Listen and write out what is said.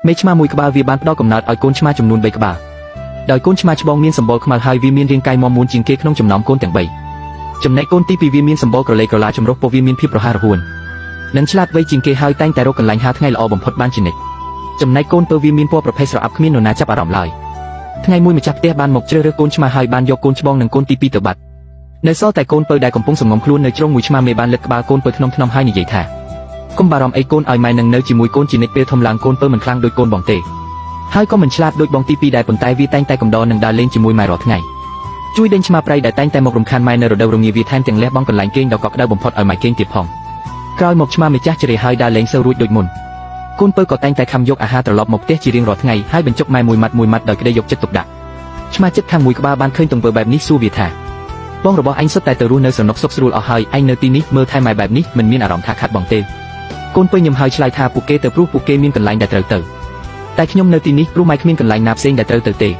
មេឆ្មាមួយក្បាលវាបានផ្ដល់កំណើតឲ្យកូនឆ្មាចំនួន3ក្បាលដោយកូនឆ្មាច្បងមានសម្បុរខ្មៅហើយវាមានរាងកាយមាំមួនជាងគេក្នុងចំណោមកូនទាំង3ចំណែកកូនទី2វាមានសម្បុរក្រឡេក្រឡាចម្រុះពោះវាមានភាពរហ័សរហួននិងឆ្លាតវៃជាងគេហើយតែងតែរកកន្លែងហាលថ្ងៃល្អបំផុតបានជានិច្ចចំណែកកូនពៅវាមានពណ៌ប្រផេះស្រអាប់គ្មាននរណាចាប់អារម្មណ៍ឡើយថ្ងៃមួយម្ចាស់ផ្ទះបានមកជ្រើសរើសកូនឆ្មាហើយបានយកកូនច្បងនិងកូនទី2ទៅបាត់នៅសល់តែកូនពៅដែលកំពុងសំងំខ្លួននៅជ្រុងមួយឆ្មាមេបានលឹកក្បាលកូនពៅធ្នមធ្នមហើយនិយាយថាកុំបារម្ភអីកូនឲ្យម៉ែនឹងនៅជាមួយកូនជានិច្ចពេលធំឡើងកូនពៅមិនខ្លាំងដូចកូនបងទេហើយក៏មិនឆ្លាតដូចបងទី2ដែរប៉ុន្តែវាតែងតែកំដរនិងដើរលេងជាមួយម៉ែរាល់ថ្ងៃជួយដេញឆ្មាព្រៃដែលតែងតែមករំខានម៉ែនៅរដូវរងាវាថែមទាំងលះបង់កន្លែងគេងដ៏កក់ក្ដៅបំផុតឲ្យម៉ែគេងទៀតផងក្រោយមកឆ្មាម្ចាស់ជ្រេហើយដើរលេងសូវរួចដូចមុនកូនពៅក៏តែងតែខំយកអាហារត្រឡប់មកផ្ទះជារៀងរាល់ថ្ងៃហើយបញ្ចុកម៉ែមួយម៉ាត់មួយម៉ាត់ដោយក្តីយកចិត្តទុកដាក់ឆ្មាចិត្តខាងមួយក្បាលបានឃើញទង្វើបែបនេះសួរវាថាបងរបស់អញសុទ្ធតែទៅរស់នៅស្រណុកសុខស្រួលអស់ហើយឯងនៅទីនេះមើលថែម៉ែបែបនេះមិនមានអារម្មណ៍ថាខាត់បងទេកូនពៅញឹមហើយឆ្លើយថាពួកគេទៅព្រោះពួកគេមានកន្លែងដែលត្រូវទៅតែខ្ញុំនៅទីនេះព្រោះម៉ែគ្មានកន្លែងណាផ្សេងដែលត្រូវទៅទេ។